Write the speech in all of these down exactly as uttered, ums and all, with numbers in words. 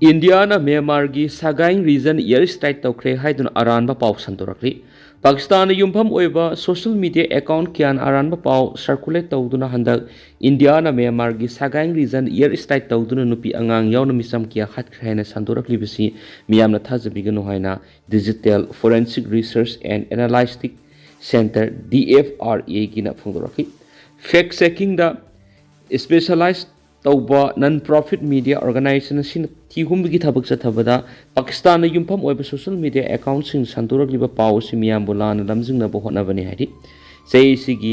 ꯏꯟꯗꯤꯌꯥꯅ ꯃ꯭ꯌꯥꯟꯃꯥꯔꯒꯤ ꯁꯒꯥꯏꯡ region year strike ꯇꯧꯈ꯭ꯔꯦ ꯍꯥꯏꯗꯨꯅ ꯑꯔꯥꯟꯕ ꯄꯥꯎ ꯁꯟꯗꯣꯔꯛꯂꯤ꯫ ꯄꯥꯀꯤꯁꯇꯥꯟꯗ ꯌꯨꯝꯐꯝ ꯑꯣꯏꯕ ꯁꯣꯁꯤꯌꯦꯜ ꯃꯤꯗꯤꯌꯥ ꯑꯦꯀꯥꯎꯟꯠ ꯀꯌꯥꯅ ꯑꯔꯥꯟꯕ ꯄꯥꯎ ꯁꯔꯀꯨꯂꯦꯠ ꯇꯧꯗꯨꯅ ꯍꯟꯗꯛ ꯏꯟꯗꯤꯌꯥꯅ ꯃ꯭ꯌꯥꯟꯃꯥꯔꯒꯤ ꯁꯒꯥꯏꯡ ꯔꯤꯖꯟ ꯏꯌꯔ ꯁ꯭ꯇ꯭ꯔꯥꯏꯛ ꯇꯧꯗꯨꯅ ꯅꯨꯄꯤ ꯑꯉꯥꯡ ꯌꯥꯎꯅ ꯃꯤꯆꯝ ꯀꯌꯥ ꯍꯥꯠꯈ꯭ꯔꯦ ꯍꯥꯏꯅ ꯁꯟꯗꯣꯔꯛꯂꯤꯕꯁꯤ ꯃꯤꯌꯥꯝꯅ ꯊꯥꯖꯕꯤꯒꯅꯨ ꯍꯥꯏꯅ Digital Forensic Research and Analytics Centre, D F R A ꯒꯤꯅ ꯐꯣꯡꯗꯣꯔꯛꯈꯤ꯫ ꯐꯦꯛ ꯆꯦꯀꯤꯡꯗ ꯁ꯭ꯄꯦꯁꯤꯌꯦꯂꯥꯏꯖ ꯇꯧꯕ ꯅꯟ ꯄ꯭ꯔꯣꯐꯤꯠ ꯃꯤꯗꯤꯌꯥ ꯑꯣꯔꯒꯅꯥꯏꯖꯦꯁꯟ ꯑꯁꯤꯅ ꯊꯤꯍꯨꯝꯕꯒꯤ ꯊꯕꯛ ꯆꯠꯊꯕꯗ ꯄꯥꯀꯤꯁꯇꯥꯟꯗ ꯌꯨꯝꯐꯝ ꯑꯣꯏꯕ ꯁꯣꯁꯤꯌꯦꯜ ꯃꯤꯗꯤꯌꯥ ꯑꯦꯀꯥꯎꯟꯠꯁꯤꯡ ꯁꯟꯗꯣꯔꯛꯂꯤꯕ ꯄꯥꯎ ꯑꯁꯤ ꯃꯤꯌꯥꯝꯕꯨ ꯂꯥꯟꯅ ꯂꯝꯖꯤꯡꯅꯕ ꯍꯣꯠꯅꯕꯅꯤ ꯍꯥꯏꯔꯤ꯫ ꯆꯍꯤ ꯑꯁꯤꯒꯤ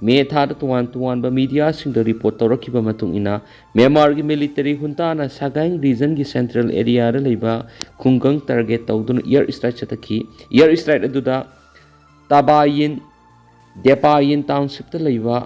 ꯃꯦ ꯊꯥꯗ ꯇꯣꯉꯥꯟ ꯇꯣꯉꯥꯟꯕ ꯃꯤꯗꯤꯌꯥꯁꯤꯡꯗ ꯔꯤꯄꯣꯔꯠ ꯇꯧꯔꯛꯈꯤꯕ ꯃꯇꯨꯡ ꯏꯟꯅ, ꯃ꯭ꯌꯥꯟꯃꯥꯔꯒꯤ ꯃꯤꯂꯤꯇꯔꯤ ꯍꯨꯟꯇꯥꯅ ꯁꯒꯥꯏꯡ ꯔꯤꯖꯟꯒꯤ ꯁꯦꯟꯇ꯭ꯔꯦꯜ ꯑꯦꯔꯤꯌꯥꯗ ꯂꯩꯕ ꯈꯨꯡꯒꯪ ꯇꯥꯔꯒꯦꯠ ꯇꯧꯗꯨꯅ ꯏꯌꯔ ꯁ꯭ꯇ꯭ꯔꯥꯏꯛ ꯆꯠꯊꯈꯤ꯫ ꯏꯌꯔ ꯁ꯭ꯇ꯭ꯔꯥꯏꯛ ꯑꯗꯨꯗ ꯇꯥꯕꯥꯌꯤꯟ, ꯗꯦꯄꯥꯌꯤꯟ ꯇꯥꯎꯟꯁꯤꯞꯇ ꯂꯩꯕ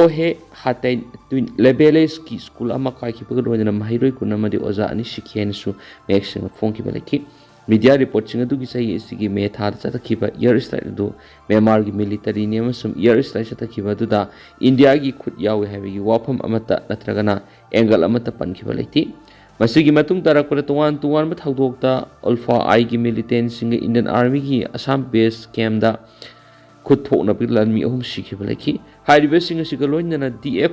ꯑꯣꯍꯦ ꯍꯥꯇꯩ ꯇ꯭ꯋꯤꯟ ꯂꯦꯕꯦꯂꯦꯁꯀꯤ ꯁ꯭ꯀꯨꯜ ꯑꯃ ꯀꯥꯏꯈꯤꯕꯒ ꯂꯣꯏꯅꯅ ꯃꯍꯩꯔꯣꯏ ꯀꯨꯟ ꯑꯃꯗꯤ ꯑꯣꯖꯥ ꯑꯅꯤ ꯁꯤꯈꯤ ꯍꯥꯏꯅꯁꯨ ꯃꯌꯦꯛ ꯁꯦꯡꯅ ꯐꯣꯡꯈꯤꯕ ꯂꯩꯈꯤ꯫ ꯃꯤꯗꯤꯌꯥ ꯔꯤꯄꯣꯔꯠꯁꯤꯡ ꯑꯗꯨꯒꯤ ꯆꯍꯤ ꯑꯁꯤꯒꯤ ꯃꯦ ꯊꯥꯗ ꯆꯠꯊꯈꯤꯕ ꯏꯌꯔ ꯁ꯭ꯇ꯭ꯔꯥꯏꯛ ꯑꯗꯨ ꯃ꯭ꯌꯥꯟꯃꯥꯔꯒꯤ ꯃꯤꯂꯤꯇꯔꯤꯅꯤ ꯑꯃꯁꯨꯡ ꯏꯌꯔ ꯁ꯭ꯇ꯭ꯔꯥꯏꯛ ꯆꯠꯊꯈꯤꯕ ꯑꯗꯨꯗ ꯏꯟꯗꯤꯌꯥꯒꯤ ꯈꯨꯠ ꯌꯥꯎꯏ ꯍꯥꯏꯕꯒꯤ ꯋꯥꯐꯝ ꯑꯃꯠꯇ ꯅꯠꯇ꯭ꯔꯒꯅ ꯑꯦꯡꯒꯜ ꯑꯃꯠꯇ ꯄꯟꯈꯤꯕ ꯂꯩꯇꯦ꯫ ꯃꯁꯤꯒꯤ ꯃꯇꯨꯡ ꯇꯥꯔꯛꯄꯗ ꯇꯣꯉꯥꯟ ꯇꯣꯉꯥꯟꯕ ꯊꯧꯗꯣꯛꯇ ULFA-I ꯒꯤ ꯃꯤꯂꯤꯇꯦꯟꯁꯤꯡꯒ ꯏꯟꯗꯤꯌꯟ ꯑꯥꯔꯃꯤꯒꯤ ꯑꯁꯥꯝ ꯕꯦꯁ ꯀꯦꯝꯗ ꯈꯨꯠ ꯊꯣꯛꯅꯕꯒꯤ ꯂꯥꯟꯃꯤ ꯑꯍꯨꯝ ꯁꯤꯈꯤꯕ ꯂꯩꯈꯤ꯫ ꯍꯥꯏꯔꯤꯕꯁꯤꯡ ꯑꯁꯤꯒ ꯂꯣꯏꯅꯅ D F,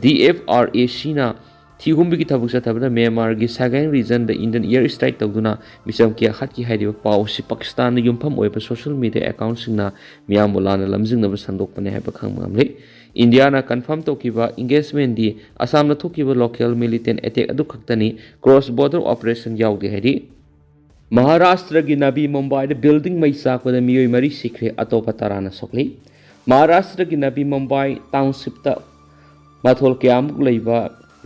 D F R A C ꯅ ꯊꯤꯍꯨꯝꯕꯒꯤ ꯊꯕꯛ ꯆꯠꯊꯕꯗ ꯃ꯭ꯌꯥꯟꯃꯥꯔꯒꯤ ꯁꯒꯥꯏꯡ ꯔꯤꯖꯟꯗ ꯏꯟꯗꯤꯌꯟ ꯏꯌꯔ ꯁ꯭ꯇ꯭ꯔꯥꯏꯛ ꯇꯧꯗꯨꯅ ꯃꯤꯆꯝ ꯀꯌꯥ ꯍꯥꯠꯈꯤ ꯍꯥꯏꯔꯤꯕ ꯄꯥꯎ ꯑꯁꯤ ꯄꯥꯀꯤꯁꯇꯥꯟꯗ ꯌꯨꯝꯐꯝ ꯑꯣꯏꯕ ꯁꯣꯁꯤꯌꯦꯜ ꯃꯤꯗꯤꯌꯥ ꯑꯦꯀꯥꯎꯟꯠꯁꯤꯡꯅ ꯃꯤꯌꯥꯝꯕꯨ ꯂꯥꯟꯅ ꯂꯝꯖꯤꯡꯅꯕ ꯁꯟꯗꯣꯛꯄꯅꯤ ꯍꯥꯏꯕ ꯈꯪꯕ ꯉꯝꯂꯦ꯫ ꯏꯟꯗꯤꯌꯥꯅ ꯀꯟꯐꯥꯔꯝ ꯇꯧꯈꯤꯕ ꯑꯦꯡꯒꯦꯖꯃꯦꯟꯗꯤ ꯑꯁꯥꯝꯗ ꯊꯣꯛꯈꯤꯕ ꯂꯣꯀꯦꯜ ꯃꯤꯂꯤꯇꯦꯟ ꯑꯦꯇꯦꯛ ꯑꯗꯨ ꯈꯛꯇꯅꯤ, ꯀ꯭ꯔꯣꯁ ꯕꯣꯔꯗꯔ ꯑꯣꯄꯔꯦꯁꯟ ꯌꯥꯎꯗꯦ ꯍꯥꯏꯔꯤ꯫ ꯃꯍꯥꯔꯥꯁꯇ꯭ꯔꯒꯤ ꯅꯕꯤ ꯃꯨꯝꯕꯥꯏꯗ ꯕꯤꯜꯗꯤꯡ ꯃꯩ ꯆꯥꯛꯄꯗ ꯃꯤꯑꯣꯏ ꯃꯔꯤ ꯁꯤꯈ꯭ꯔꯦ, ꯑꯇꯣꯞꯄ ꯇꯔꯥꯅ ꯁꯣꯛꯂꯤ꯫ ꯃꯍꯥꯔꯥꯁꯇ꯭ꯔꯒꯤ ꯅꯕꯤ ꯃꯨꯝꯕꯥꯏ ꯇꯥꯎꯟꯁꯤꯞꯇ ꯃꯊꯣꯜ ꯀꯌꯥꯃꯨꯛ ꯂꯩꯕ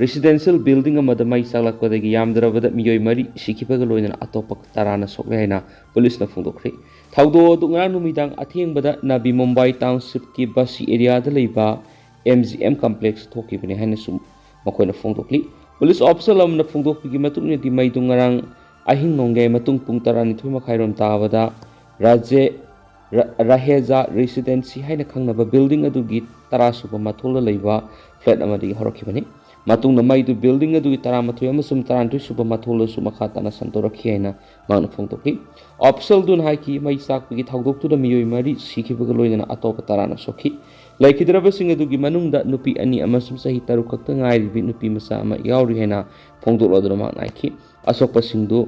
ꯔꯦꯁꯤꯗꯦꯟꯁꯤꯌꯦꯜ ꯕꯤꯜꯗꯤꯡ ꯑꯃꯗ ꯃꯩ ꯆꯥꯛꯂꯛꯄꯗꯒꯤ ꯌꯥꯝꯗ꯭ꯔꯕꯗ ꯃꯤꯑꯣꯏ ꯃꯔꯤ ꯁꯤꯈꯤꯕꯒ ꯂꯣꯏꯅꯅ ꯑꯇꯣꯞꯄ ꯇꯔꯥꯅ ꯁꯣꯛꯂꯦ ꯍꯥꯏꯅ ꯄꯨꯂꯤꯁꯅ ꯐꯣꯡꯗꯣꯛꯈ꯭ꯔꯦ꯫ ꯊꯧꯗꯣꯛ ꯑꯗꯨ ꯉꯔꯥꯡ ꯅꯨꯃꯤꯗꯥꯡ ꯑꯊꯦꯡꯕꯗ ꯅꯕꯤ ꯃꯨꯝꯕꯥꯏ ꯇꯥꯎꯟꯁꯤꯞꯀꯤ ꯕꯁꯤ ꯑꯦꯔꯤꯌꯥꯗ ꯂꯩꯕ M G M ꯀꯝꯄ꯭ꯂꯦꯛꯁ ꯊꯣꯛꯈꯤꯕꯅꯤ ꯍꯥꯏꯅꯁꯨ ꯃꯈꯣꯏꯅ ꯐꯣꯡꯗꯣꯛꯂꯤ꯫ ꯄꯨꯂꯤꯁ ꯑꯣꯐꯤꯁꯤꯌꯦꯜ ꯑꯃꯅ ꯐꯣꯡꯗꯣꯛꯄꯒꯤ ꯃꯇꯨꯡ ꯏꯟꯅꯗꯤ ꯃꯩꯗꯨ ꯉꯔꯥꯡ ꯑꯍꯤꯡ ꯅꯣꯡꯌꯥꯏ ꯃꯇꯨꯡ ꯄꯨꯡ ꯇꯔꯥꯅꯤꯊꯣꯏ ꯃꯈꯥꯏꯔꯣꯝ ꯇꯥꯕꯗ ꯔꯥꯖꯦ ꯔ- ꯔꯥꯍꯦꯖꯥ ꯔꯦꯁꯤꯗꯦꯟꯁꯤ ꯍꯥꯏꯅ ꯈꯪꯅꯕ ꯕꯤꯜꯗꯤꯡ ꯑꯗꯨꯒꯤ ꯇꯔꯥ ꯁꯨꯕ ꯃꯊꯣꯜꯗ ꯂꯩꯕ ꯐ꯭ꯂꯦꯠ ꯑꯃꯗꯒꯤ ꯍꯧꯔꯛꯈꯤꯕꯅꯤ꯫ ꯃꯇꯨꯡꯗ ꯃꯩꯗꯨ ꯕꯤꯜꯗꯤꯡ ꯑꯗꯨꯒꯤ ꯇꯔꯥꯃꯥꯊꯣꯏ ꯑꯃꯁꯨꯡ ꯇꯔꯥꯅꯤꯊꯣꯏ ꯁꯨꯕ ꯃꯊꯣꯜꯗꯁꯨ ꯃꯈꯥ ꯇꯥꯅ ꯁꯟꯗꯣꯔꯛꯈꯤ ꯍꯥꯏꯅ ꯃꯍꯥꯛꯅ ꯐꯣꯡꯗꯣꯛꯈꯤ꯫ ꯑꯣꯐꯤꯁꯦꯜꯗꯨꯅ ꯍꯥꯏꯈꯤ, ꯃꯩ ꯆꯥꯛꯄꯒꯤ ꯊꯧꯗꯣꯛꯇꯨꯗ ꯃꯤꯑꯣꯏ ꯃꯔꯤ ꯁꯤꯈꯤꯕꯒ ꯂꯣꯏꯅꯅ ꯑꯇꯣꯞꯄ ꯇꯔꯥꯅ ꯁꯣꯛꯈꯤ꯫ ꯂꯩꯈꯤꯗ꯭ꯔꯕꯁꯤꯡ ꯑꯗꯨꯒꯤ ꯃꯅꯨꯡꯗ ꯅꯨꯄꯤ ꯑꯅꯤ ꯑꯃꯁꯨꯡ ꯆꯍꯤ ꯇꯔꯨꯛ ꯈꯛꯇ ꯉꯥꯏꯔꯤꯕꯤ ꯅꯨꯄꯤ ꯃꯆꯥ ꯑꯃ ꯌꯥꯎꯔꯤ ꯍꯥꯏꯅ ꯐꯣꯡꯗꯣꯛꯂꯗꯨꯅ ꯃꯍꯥꯛꯅ ꯍꯥꯏꯈꯤ꯫ ꯑꯁꯣꯛꯄꯁꯤꯡꯗꯨ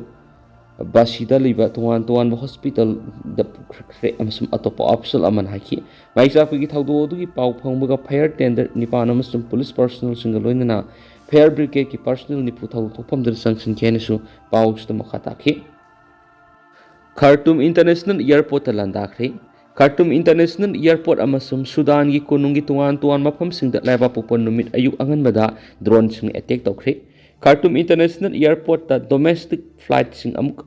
ꯕꯥꯁꯤꯗ ꯂꯩꯕ ꯇꯣꯉꯥꯟ ꯇꯣꯉꯥꯟꯕ ꯍꯣꯁꯄꯤꯇꯥꯜꯗ ꯄꯨꯈꯠꯈ꯭ꯔꯦ ꯑꯃꯁꯨꯡ ꯑꯇꯣꯞꯄ ꯑꯣꯐꯤꯁꯦꯜ ꯑꯃꯅ ꯍꯥꯏꯈꯤ꯫ ꯃꯩ ꯆꯥꯛꯄꯒꯤ ꯊꯧꯗꯣꯛ ꯑꯗꯨꯒꯤ ꯄꯥꯎ ꯐꯪꯕꯒ ꯐꯥꯌꯔ ꯇꯦꯟꯗꯔ ꯅꯤꯄꯥꯟ ꯑꯃꯁꯨꯡ ꯄꯨꯂꯤꯁ ꯄꯔꯁꯣꯅꯦꯜꯁꯤꯡꯒ ꯂꯣꯏꯅꯅ ꯐꯥꯌꯔ ꯕ꯭ꯔꯤꯒꯦꯗꯀꯤ ꯄꯔꯁꯣꯅꯦꯜ ꯅꯤꯐꯨ ꯊꯧꯗꯣꯛ ꯊꯣꯛꯐꯝꯗꯨꯗ ꯆꯪꯁꯤꯟꯈꯤ ꯍꯥꯏꯅꯁꯨ ꯄꯥꯎꯁꯤꯗ ꯃꯈꯥ ꯇꯥꯈꯤ꯫ ꯈꯥꯔꯇꯨꯝ ꯏꯟꯇꯔꯅꯦꯁꯅꯦꯜ ꯑꯦꯌꯔꯄꯣꯔꯠꯇ ꯂꯥꯟꯗꯥꯈ꯭ꯔꯦ꯫ ꯈꯥꯔꯇꯨꯝ ꯏꯟꯇꯔꯅꯦꯁꯅꯦꯜ ꯑꯦꯌꯔꯄꯣꯔꯠ ꯑꯃꯁꯨꯡ ꯁꯨꯗꯥꯟꯒꯤ ꯀꯣꯅꯨꯡꯒꯤ ꯇꯣꯉꯥꯟ ꯇꯣꯉꯥꯟꯕ ꯃꯐꯝꯁꯤꯡꯗ ꯂꯩꯕꯥꯛꯄꯣꯛꯄ ꯅꯨꯃꯤꯠ ꯑꯌꯨꯛ ꯑꯉꯟꯕꯗ ꯗ꯭ꯔꯣꯟꯁꯤꯡꯅ ꯑꯦꯇꯦꯛ ꯇꯧꯈ꯭ꯔꯦ꯫ ꯈꯥꯔꯇꯨꯝ ꯏꯟꯇꯔꯅꯦꯁꯅꯦꯜ ꯑꯦꯌꯔꯄꯣꯔꯠꯇ ꯗꯣꯃꯦꯁꯇꯤꯛ ꯐ꯭ꯂꯥꯏꯠꯁꯤꯡ ꯑꯃꯨꯛ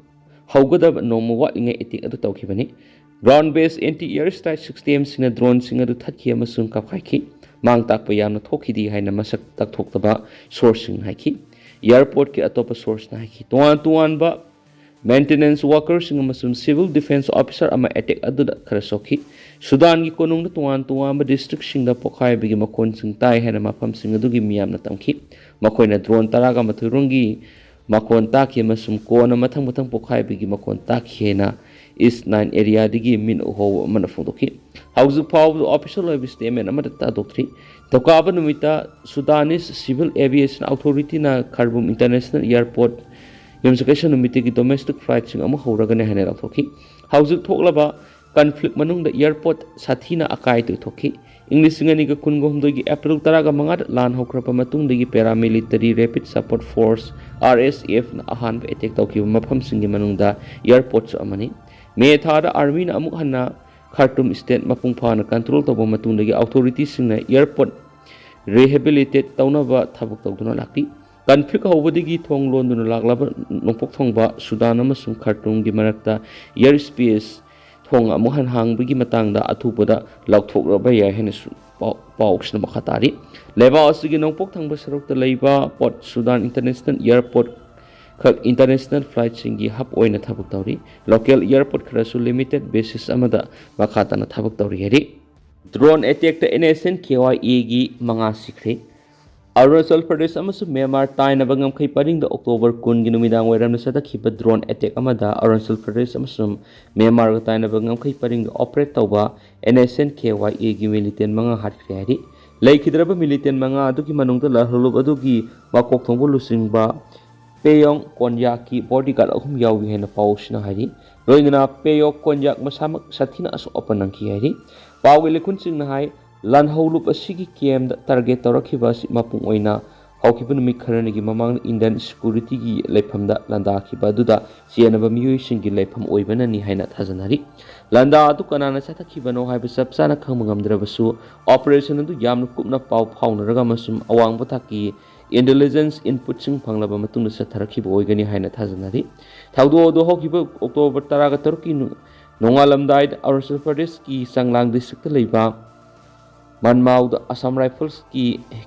ꯍꯧꯒꯗꯕ ꯅꯣꯡꯃ ꯋꯥꯠꯂꯤꯉꯩ ꯑꯦꯇꯦꯛ ꯑꯗꯨ ꯇꯧꯈꯤꯕꯅꯤ꯫ ꯒ꯭ꯔꯥꯎꯟ ꯕꯦꯁ ꯑꯦꯟꯇꯤ ꯑꯦꯌꯔ ꯁ꯭ꯇ꯭ꯔꯥꯏꯛ ꯁꯤꯁꯇꯦꯝꯁꯤꯡꯅ ꯗ꯭ꯔꯣꯟꯁꯤꯡ ꯑꯗꯨ ꯊꯠꯈꯤ ꯑꯃꯁꯨꯡ ꯀꯥꯞꯈꯥꯏꯈꯤ꯫ ꯃꯥꯡ ꯇꯥꯛꯄ ꯌꯥꯝꯅ ꯊꯣꯛꯈꯤꯗꯦ ꯍꯥꯏꯅ ꯃꯁꯛ ꯇꯥꯛꯊꯣꯛꯇꯕ ꯁꯣꯔꯁꯁꯤꯡꯅ ꯍꯥꯏꯈꯤ꯫ ꯑꯦꯌꯔꯄꯣꯔꯠꯀꯤ ꯑꯇꯣꯞꯄ ꯁꯣꯔꯁꯅ ꯍꯥꯏꯈꯤ, ꯇꯣꯉꯥꯟ ꯇꯣꯉꯥꯟꯕ ꯃꯦꯟꯇꯦꯅꯦꯟꯁ ꯋꯥꯀꯔꯁꯤꯡ ꯑꯃꯁꯨꯡ ꯁꯤꯚꯤꯜ ꯗꯤꯐꯦꯟꯁ ꯑꯣꯐꯤꯁꯥꯔ ꯑꯃ ꯑꯦꯇꯦꯛ ꯑꯗꯨꯗ ꯈꯔ ꯁꯣꯛꯈꯤ꯫ ꯁꯨꯗꯥꯟꯒꯤ ꯀꯣꯅꯨꯡꯗ ꯇꯣꯉꯥꯟ ꯇꯣꯉꯥꯟꯕ ꯗꯤꯁꯇ꯭ꯔꯤꯛꯁꯤꯡꯗ ꯄꯣꯈꯥꯏꯕꯒꯤ ꯃꯈꯣꯟꯁꯤꯡ ꯇꯥꯏ ꯍꯥꯏꯅ ꯃꯐꯝꯁꯤꯡ ꯑꯗꯨꯒꯤ ꯃꯤꯌꯥꯝꯅ ꯇꯝꯈꯤ꯫ ꯃꯈꯣꯏꯅ ꯗ꯭ꯔꯣꯟ ꯇꯔꯥꯒ ꯃꯥꯊꯣꯏ ꯔꯣꯝꯒꯤ ꯃꯈꯣꯟ ꯇꯥꯈꯤ ꯑꯃꯁꯨꯡ ꯀꯣꯟꯅ ꯃꯊꯪ ꯃꯊꯪ ꯄꯣꯈꯥꯏꯕꯒꯤ ꯃꯈꯣꯟ ꯇꯥꯈꯤ ꯍꯥꯏꯅ ꯏꯁ ꯅꯥꯏꯟ ꯑꯦꯔꯤꯌꯥꯗꯒꯤ ꯃꯤꯅ ꯎꯍꯧꯕ ꯑꯃꯅ ꯐꯣꯡꯗꯣꯛꯈꯤ꯫ ꯍꯧꯖꯤꯛ ꯐꯥꯎꯕꯗ ꯑꯣꯐꯤꯁꯤꯌꯦꯜ ꯑꯣꯏꯕ ꯁ꯭ꯇꯦꯠꯃꯦꯟ ꯑꯃꯠꯇ ꯊꯥꯗꯣꯛꯇ꯭ꯔꯤ꯫ ꯊꯧꯀꯥꯕ ꯅꯨꯃꯤꯠꯇ ꯁꯨꯗꯥꯅꯤꯁ ꯁꯤꯚꯤꯜ ꯑꯦꯚꯤꯌꯦꯁꯟ ꯑꯣꯊꯣꯔꯤꯇꯤꯅ ꯈꯥꯔꯇꯨꯝ ꯏꯟꯇꯔꯅꯦꯁꯅꯦꯜ ꯑꯦꯌꯔꯄꯣꯔꯠ ꯌꯨꯝꯁꯀꯩꯁ ꯅꯨꯃꯤꯠꯇꯒꯤ ꯗꯣꯃꯦꯁꯇꯤꯛ ꯐ꯭ꯂꯥꯏꯠꯁꯤꯡ ꯑꯃꯨꯛ ꯍꯧꯔꯒꯅꯤ ꯍꯥꯏꯅ ꯂꯥꯎꯊꯣꯛꯈꯤ꯫ ꯍꯧꯖꯤꯛ ꯊꯣꯛꯂꯕ ꯀꯟꯐ꯭ꯂꯤꯛ ꯃꯅꯨꯡꯗ ꯑꯦꯌꯔꯄꯣꯔꯠ ꯁꯥꯊꯤꯅ ꯑꯀꯥꯏ ꯑꯇꯣꯏ ꯊꯣꯛꯈꯤ꯫ ꯏꯪ ꯂꯤꯁꯤꯡ ꯑꯅꯤꯒ ꯀꯨꯟꯒ ꯍꯨꯝꯗꯣꯏꯒꯤ ꯑꯦꯄ꯭ꯔꯤꯜ ꯇꯔꯥꯒ ꯃꯉꯥꯗ ꯂꯥꯟ ꯍꯧꯈ꯭ꯔꯕ ꯃꯇꯨꯡꯗꯒꯤ ꯄꯦꯔꯥꯃꯤꯂꯤꯇꯔꯤ ꯔꯦꯄꯤꯗ ꯁꯄꯣꯔꯠ ꯐꯣꯔꯁ, ꯑꯥꯔ ꯑꯦꯁ ꯑꯦꯐꯅ ꯑꯍꯥꯟꯕ ꯑꯦꯇꯦꯛ ꯇꯧꯈꯤꯕ ꯃꯐꯝꯁꯤꯡꯒꯤ ꯃꯅꯨꯡꯗ ꯑꯦꯌꯔꯄꯣꯔꯠꯁꯨ ꯑꯃꯅꯤ꯫ ꯃꯦ ꯊꯥꯗ ꯑꯥꯔꯃꯤꯅ ꯑꯃꯨꯛ ꯍꯟꯅ ꯈꯥꯔꯇꯨꯝ ꯁ꯭ꯇꯦꯠ ꯃꯄꯨꯡ ꯐꯥꯅ ꯀꯟꯇ꯭ꯔꯣꯜ ꯇꯧꯕ ꯃꯇꯨꯡꯗꯒꯤ ꯑꯣꯊꯣꯔꯤꯇꯤꯁꯤꯡꯅ ꯑꯦꯌꯔꯄꯣꯔꯠ ꯔꯤꯍꯦꯕꯤꯂꯤꯇꯦꯠ ꯇꯧꯅꯕ ꯊꯕꯛ ꯇꯧꯗꯨꯅ ꯂꯥꯛꯂꯤ꯫ ꯀꯟꯐ꯭ꯂꯤꯛ ꯍꯧꯕꯗꯒꯤ ꯊꯣꯡ ꯂꯣꯟꯗꯨꯅ ꯂꯥꯛꯂꯕ ꯅꯣꯡꯄꯣꯛ ꯊꯪꯕ ꯁꯨꯗꯥꯟ ꯑꯃꯁꯨꯡ ꯈꯥꯔꯇꯨꯝꯒꯤ ꯃꯔꯛꯇ ꯑꯦꯌꯔ ꯁ꯭ꯄꯦꯁ ꯊꯣꯡ ꯑꯃꯨꯛ ꯍꯟꯅ ꯍꯥꯡꯕꯒꯤ ꯃꯇꯥꯡꯗ ꯑꯊꯨꯕꯗ ꯂꯥꯎꯊꯣꯛꯂꯕ ꯌꯥꯏ ꯍꯥꯏꯅꯁꯨ ꯄꯥꯎ-, ꯄꯥꯎꯁꯤꯅ ꯃꯈꯥ ꯇꯥꯔꯤ꯫ ꯂꯩꯕꯥꯛ ꯑꯁꯤꯒꯤ ꯅꯣꯡꯄꯣꯛ ꯊꯪꯕ ꯁꯔꯨꯛꯇ ꯂꯩꯕ ꯄꯣꯔꯠ ꯁꯨꯗꯥꯟ ꯏꯟꯇꯔꯅꯦꯁꯅꯦꯜ ꯑꯦꯌꯔꯄꯣꯔꯠ ꯈꯛ ꯏꯟꯇꯔꯅꯦꯁꯅꯦꯜ ꯐ꯭ꯂꯥꯏꯠꯁꯤꯡꯒꯤ ꯍꯕ ꯑꯣꯏꯅ ꯊꯕꯛ ꯇꯧꯔꯤ꯫ ꯂꯣꯀꯦꯜ ꯑꯦꯌꯔꯄꯣꯔꯠ ꯈꯔꯁꯨ ꯂꯤꯃꯤꯇꯦꯠ ꯕꯦꯁꯤꯁ ꯑꯃꯗ ꯃꯈꯥ ꯇꯥꯅ ꯊꯕꯛ ꯇꯧꯔꯤ ꯍꯥꯏꯔꯤ꯫ Drone attack N S N K Y ꯑꯦꯒꯤ ꯃꯉꯥ ꯁꯤꯈ꯭ꯔꯦ꯫ ꯑꯔꯨꯅꯥꯆꯜ ꯄ꯭ꯔꯗꯦꯁ ꯑꯃꯁꯨꯡ ꯃ꯭ꯌꯥꯟꯃꯥꯔ ꯇꯥꯏꯅꯕ ꯉꯝꯈꯩ ꯄꯔꯤꯡꯗ ꯑꯣꯛꯇꯣꯕꯔ ꯀꯨꯟꯒꯤ ꯅꯨꯃꯤꯗꯥꯡ ꯋꯥꯏꯔꯝꯗ ꯆꯠꯊꯈꯤꯕ ꯗ꯭ꯔꯣꯟ ꯑꯦꯇꯦꯛ ꯑꯃꯗ ꯑꯔꯨꯅꯥꯆꯜ ꯄ꯭ꯔꯗꯦꯁ ꯑꯃꯁꯨꯡ ꯃ꯭ꯌꯥꯟꯃꯥꯔꯒ ꯇꯥꯏꯅꯕ ꯉꯝꯈꯩ ꯄꯔꯤꯡꯗ ꯑꯣꯄꯔꯦꯠ ꯇꯧꯕ N S N K Y ꯑꯦꯒꯤ ꯃꯤꯂꯤꯇꯦꯟ ꯃꯉꯥ ꯍꯥꯠꯈ꯭ꯔꯦ ꯍꯥꯏꯔꯤ꯫ ꯂꯩꯈꯤꯗ꯭ꯔꯕ ꯃꯤꯂꯤꯇꯦꯟ ꯃꯉꯥ ꯑꯗꯨꯒꯤ ꯃꯅꯨꯡꯗ ꯂꯥꯜꯍꯧꯂꯨꯞ ꯑꯗꯨꯒꯤ ꯃꯀꯣꯛ ꯊꯣꯡꯕ ꯂꯨꯆꯤꯡꯕ ꯄꯦꯌꯣꯡ ꯀꯣꯟꯌꯥꯛꯀꯤ ꯕꯣꯗꯤꯒꯥꯔꯗ ꯑꯍꯨꯝ ꯌꯥꯎꯏ ꯍꯥꯏꯅ ꯄꯥꯎꯁꯤꯅ ꯍꯥꯏꯔꯤ꯫ ꯂꯣꯏꯅꯅ ꯄꯦꯌꯣꯡ ꯀꯣꯟꯌꯥꯛ ꯃꯁꯥꯃꯛ ꯁꯥꯊꯤꯅ ꯑꯁꯣꯛ ꯑꯄꯟ ꯅꯪꯈꯤ ꯍꯥꯏꯔꯤ꯫ ꯄꯥꯎꯒꯤ ꯂꯩꯈꯨꯟꯁꯤꯡꯅ ꯍꯥꯏ, ꯂꯥꯟꯍꯧꯂꯨꯞ ꯑꯁꯤꯒꯤ ꯀꯦꯝꯗ ꯇꯥꯔꯒꯦꯠ ꯇꯧꯔꯛꯈꯤꯕ ꯑꯁꯤ ꯃꯄꯨꯡ ꯑꯣꯏꯅ ꯍꯧꯈꯤꯕ ꯅꯨꯃꯤꯠ ꯈꯔꯅꯤꯒꯤ ꯃꯃꯥꯡꯗ ꯏꯟꯗꯤꯌꯟ ꯁꯦꯀ꯭ꯌꯨꯔꯤꯇꯤꯒꯤ ꯂꯩꯐꯝꯗ ꯂꯥꯟꯗꯥꯈꯤꯕ ꯑꯗꯨꯗ ꯆꯦꯟꯅꯕ ꯃꯤꯑꯣꯏꯁꯤꯡꯒꯤ ꯂꯩꯐꯝ ꯑꯣꯏꯕꯅꯅꯤ ꯍꯥꯏꯅ ꯊꯥꯖꯅꯔꯤ꯫ ꯂꯥꯟꯗꯥ ꯑꯗꯨ ꯀꯅꯥꯅ ꯆꯠꯊꯈꯤꯕꯅꯣ ꯍꯥꯏꯕ ꯆꯞ ꯆꯥꯅ ꯈꯪꯕ ꯉꯝꯗ꯭ꯔꯕꯁꯨ, ꯑꯣꯄꯔꯦꯁꯟ ꯑꯗꯨ ꯌꯥꯝꯅ ꯀꯨꯞꯅ ꯄꯥꯎ ꯐꯥꯎꯅꯔꯒ ꯑꯃꯁꯨꯡ ꯑꯋꯥꯡꯕ ꯊꯥꯛꯀꯤ ꯏꯟꯇꯦꯂꯤꯖꯦꯟꯁ ꯏꯟꯄꯨꯠꯁꯤꯡ ꯐꯪꯂꯕ ꯃꯇꯨꯡꯗ ꯆꯠꯊꯔꯛꯈꯤꯕ ꯑꯣꯏꯒꯅꯤ ꯍꯥꯏꯅ ꯊꯥꯖꯅꯔꯤ꯫ ꯊꯧꯗꯣꯛ ꯑꯗꯨ ꯍꯧꯈꯤꯕ ꯑꯣꯛꯇꯣꯕꯔ ꯇꯔꯥꯒ ꯇꯔꯨꯛꯀꯤ ꯅꯨ-, ꯅꯣꯡꯉꯥꯜꯂꯝꯗꯥꯏꯗ ꯑꯔꯨꯅꯥꯆꯜ ꯄ꯭ꯔꯗꯦꯁꯀꯤ ꯆꯥꯡꯂꯥꯡ ꯗꯤꯁꯇ꯭ꯔꯤꯛꯇ ꯂꯩꯕ ꯃꯟꯃꯥꯎꯗ ꯑꯁꯥꯝ ꯔꯥꯏꯐꯜꯁꯀꯤ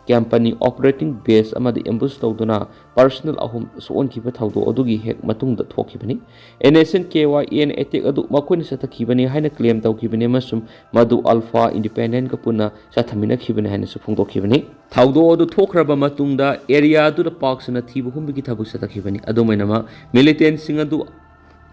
ꯀꯝꯄꯅꯤ ꯑꯣꯄꯔꯦꯇꯤꯡ ꯕꯦꯁ ꯑꯃꯗ ꯑꯦꯝꯕꯨꯁ ꯇꯧꯗꯨꯅ ꯄꯔꯁꯅꯦꯜ ꯑꯍꯨꯝ ꯁꯣꯛꯍꯟꯈꯤꯕ ꯊꯧꯗꯣꯛ ꯑꯗꯨꯒꯤ ꯍꯦꯛ ꯃꯇꯨꯡꯗ ꯊꯣꯛꯈꯤꯕꯅꯤ꯫ ꯑꯦꯟ ꯑꯦꯁ ꯑꯦꯟ ꯀꯦ ꯋꯥꯏ ꯑꯦꯅ ꯑꯦꯇꯦꯛ ꯑꯗꯨ ꯃꯈꯣꯏꯅ ꯆꯠꯊꯈꯤꯕꯅꯤ ꯍꯥꯏꯅ ꯀ꯭ꯂꯦꯝ ꯇꯧꯈꯤꯕꯅꯤ ꯑꯃꯁꯨꯡ ꯃꯗꯨ ꯑꯜꯐꯥ ꯏꯟꯗꯤꯄꯦꯟꯗꯦꯟꯒ ꯄꯨꯟꯅ ꯆꯠꯊꯃꯤꯟꯅꯈꯤꯕꯅꯤ ꯍꯥꯏꯅꯁꯨ ꯐꯣꯡꯗꯣꯛꯈꯤꯕꯅꯤ꯫ ꯊꯧꯗꯣꯛ ꯑꯗꯨ ꯊꯣꯛꯈ꯭ꯔꯕ ꯃꯇꯨꯡꯗ ꯑꯦꯔꯤꯌꯥ ꯑꯗꯨꯗ ꯄꯥꯛ ꯁꯟꯅ ꯊꯤꯕ ꯍꯨꯝꯕꯒꯤ ꯊꯕꯛ ꯆꯠꯊꯈꯤꯕꯅꯤ꯫ ꯑꯗꯨꯝ ꯑꯣꯏꯅꯃꯛ, ꯃꯤꯂꯤꯇꯦꯟꯁꯤꯡ ꯑꯗꯨ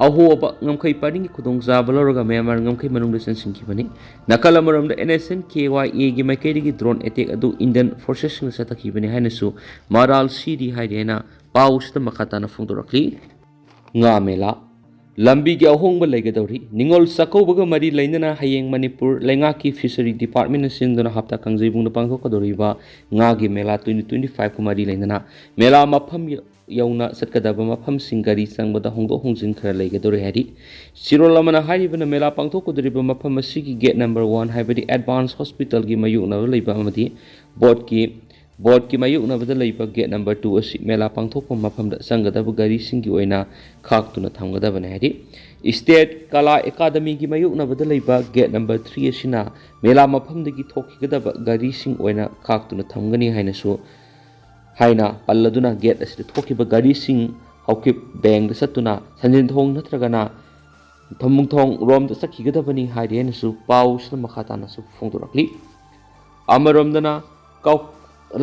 ꯑꯍꯣꯕ ꯉꯝꯈꯩ ꯄꯔꯤꯡꯒꯤ ꯈꯨꯗꯣꯡꯆꯥꯕ ꯂꯧꯔꯒ ꯃ꯭ꯌꯥꯟꯃꯥꯔ ꯉꯝꯈꯩ ꯃꯅꯨꯡꯗ ꯆꯪꯁꯤꯟꯈꯤꯕꯅꯤ꯫ ꯅꯥꯀꯜ ꯑꯃꯔꯣꯝꯗ, and S N K Y ꯑꯦꯒꯤ ꯃꯥꯏꯀꯩꯗꯒꯤ ꯗ꯭ꯔꯣꯟ ꯑꯦꯇꯦꯛ ꯑꯗꯨ ꯏꯟꯗꯤꯌꯟ ꯐꯣꯔꯁꯦꯁꯁꯤꯡꯅ ꯆꯠꯊꯈꯤꯕꯅꯤ ꯍꯥꯏꯅꯁꯨ ꯃꯔꯥꯜ ꯁꯤꯔꯤ ꯍꯥꯏꯔꯤ ꯍꯥꯏꯅ ꯄꯥꯎꯁꯤꯗ ꯃꯈꯥ ꯇꯥꯅ ꯐꯣꯡꯗꯣꯔꯛꯂꯤ꯫ ꯉꯥ ꯃꯦꯂꯥ꯫ ꯂꯝꯕꯤꯒꯤ ꯑꯍꯣꯡꯕ ꯂꯩꯒꯗꯧꯔꯤ꯫ ꯅꯤꯉꯣꯜ ꯆꯥꯛꯀꯧꯕꯒ ꯃꯔꯤ ꯂꯩꯅꯅ ꯍꯌꯦꯡ ꯃꯅꯤꯄꯨꯔ ꯂꯩꯉꯥꯛꯀꯤ ꯐꯤꯁꯔꯤ ꯗꯤꯄꯥꯔꯠꯃꯦꯟꯅ ꯁꯤꯟꯗꯨꯅ ꯍꯞꯇꯥ ꯀꯥꯡꯖꯩꯕꯨꯡꯗ ꯄꯥꯡꯊꯣꯛꯀꯗꯧꯔꯤꯕ ꯉꯥꯒꯤ ꯃꯦꯂꯥ ꯇ꯭ꯋꯦꯟꯇꯤ ꯇ꯭ꯋꯦꯟꯇꯤ ꯐꯥꯏꯚꯀ ꯃꯔꯤ ꯂꯩꯅꯅ ꯃꯦꯂꯥ ꯃꯐꯝ ꯌꯧꯅ ꯆꯠꯀꯗꯕ ꯃꯐꯝꯁꯤꯡ ꯒꯥꯔꯤ ꯆꯪꯕꯗ ꯍꯣꯡꯗꯣꯛ ꯍꯣꯡꯖꯤꯟ ꯈꯔ ꯂꯩꯒꯗꯧꯔꯦ ꯍꯥꯏꯔꯤ꯫ ꯆꯦꯔꯣꯜ ꯑꯃꯅ ꯍꯥꯏꯔꯤꯕꯅ, ꯃꯦꯂꯥ ꯄꯥꯡꯊꯣꯛꯀꯗꯧꯔꯤꯕ ꯃꯐꯝ ꯑꯁꯤꯒꯤ ꯒꯦꯠ ꯅꯝꯕꯔ ꯋꯥꯟ, ꯍꯥꯏꯕꯗꯤ ꯑꯦꯗꯚꯥꯟꯁ ꯍꯣꯁꯄꯤꯇꯥꯜꯒꯤ ꯃꯥꯌꯣꯛꯅꯕ ꯂꯩꯕ ꯑꯃꯗꯤ ꯕꯣꯠꯀꯤ, ꯕꯣꯠꯀꯤ ꯃꯥꯌꯣꯛꯅꯕꯗ ꯂꯩꯕ ꯒꯦꯠ ꯅꯝꯕꯔ ꯇꯨ ꯑꯁꯤ ꯃꯦꯂꯥ ꯄꯥꯡꯊꯣꯛꯄ ꯃꯐꯝꯗ ꯆꯪꯒꯗꯕ ꯒꯥꯔꯤꯁꯤꯡꯒꯤ ꯑꯣꯏꯅ ꯈꯥꯛꯇꯨꯅ ꯊꯝꯒꯗꯕꯅꯤ ꯍꯥꯏꯔꯤ꯫ ꯏꯁꯇꯦꯠ ꯀꯂꯥ ꯑꯦꯀꯥꯗꯃꯤꯒꯤ ꯃꯥꯌꯣꯛꯅꯕꯗ ꯂꯩꯕ ꯒꯦꯠ ꯅꯝꯕꯔ ꯊ꯭ꯔꯤ ꯑꯁꯤꯅ ꯃꯦꯂꯥ ꯃꯐꯝꯗꯒꯤ ꯊꯣꯛꯈꯤꯒꯗꯕ ꯒꯥꯔꯤꯁꯤꯡ ꯑꯣꯏꯅ ꯈꯥꯛꯇꯨꯅ ꯊꯝꯒꯅꯤ ꯍꯥꯏꯅꯁꯨ, ꯍꯥꯏꯅ ꯄꯜꯂꯗꯨꯅ ꯒꯦꯠ ꯑꯁꯤꯗ ꯊꯣꯛꯈꯤꯕ ꯒꯥꯔꯤꯁꯤꯡ ꯑꯣꯀꯤꯞ ꯕꯦꯡꯗ ꯆꯠꯇꯨꯅ ꯁꯟꯖꯦꯟꯊꯣꯡ ꯅꯠꯇ꯭ꯔꯒꯅ ꯊꯝꯕꯨꯡꯊꯣꯡ ꯔꯣꯝꯗ ꯆꯠꯈꯤꯒꯗꯕꯅꯤ ꯍꯥꯏꯔꯤ ꯍꯥꯏꯅꯁꯨ ꯄꯥꯎꯁꯤꯅ ꯃꯈꯥ ꯇꯥꯅꯁꯨ ꯐꯣꯡꯗꯣꯔꯛꯂꯤ꯫ ꯑꯃꯔꯣꯝꯗꯅ ꯀꯥꯎ-,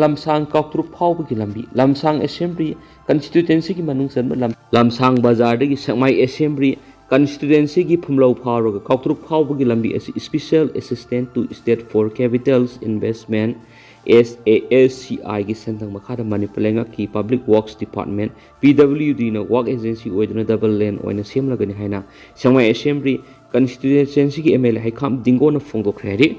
ꯂꯝꯁꯥꯡ ꯀꯥꯎꯇ꯭ꯔꯨꯛ ꯐꯥꯎꯕꯒꯤ ꯂꯝꯕꯤ, ꯂꯝꯁꯥꯡ ꯑꯦꯁꯦꯝꯕ꯭ꯂꯤ ꯀꯟꯁꯇꯤꯇ꯭ꯋꯦꯟꯁꯤꯒꯤ ꯃꯅꯨꯡ ꯆꯟꯕ ꯂꯝ-, ꯂꯝꯁꯥꯡ ꯕꯖꯥꯔꯗꯒꯤ ꯁꯦꯛꯃꯥꯏ ꯑꯦꯁꯦꯝꯕ꯭ꯂꯤ ꯀꯟꯁꯇꯤꯇ꯭ꯋꯦꯟꯁꯤꯒꯤ ꯐꯨꯝꯂꯧ ꯐꯥꯎꯔꯒ ꯀꯥꯎꯇ꯭ꯔꯨꯛ ꯐꯥꯎꯕꯒꯤ ꯂꯝꯕꯤ ꯑꯁꯤ Special Assistance to State for Capital Investment, S A S C I ꯒꯤ ꯁꯦꯟꯊꯪ ꯃꯈꯥꯗ ꯃꯅꯤꯄꯨꯔ ꯂꯩꯉꯥꯛꯀꯤ Public Works Department, P W D ꯅ work agency ꯑꯣꯏꯗꯨꯅ double lane ꯑꯣꯏꯅ ꯁꯦꯝꯂꯒꯅꯤ ꯍꯥꯏꯅ ꯁꯦꯛꯃꯥꯏ ꯑꯦꯁꯦꯝꯕ꯭ꯂꯤ ꯀꯟꯁꯇꯤꯇ꯭ꯋꯦꯟꯁꯤꯒꯤ M L A ꯍꯩꯈꯥꯝ ꯗꯤꯡꯒꯣꯅ ꯐꯣꯡꯗꯣꯛꯈ꯭ꯔꯦ ꯍꯥꯏꯔꯤ꯫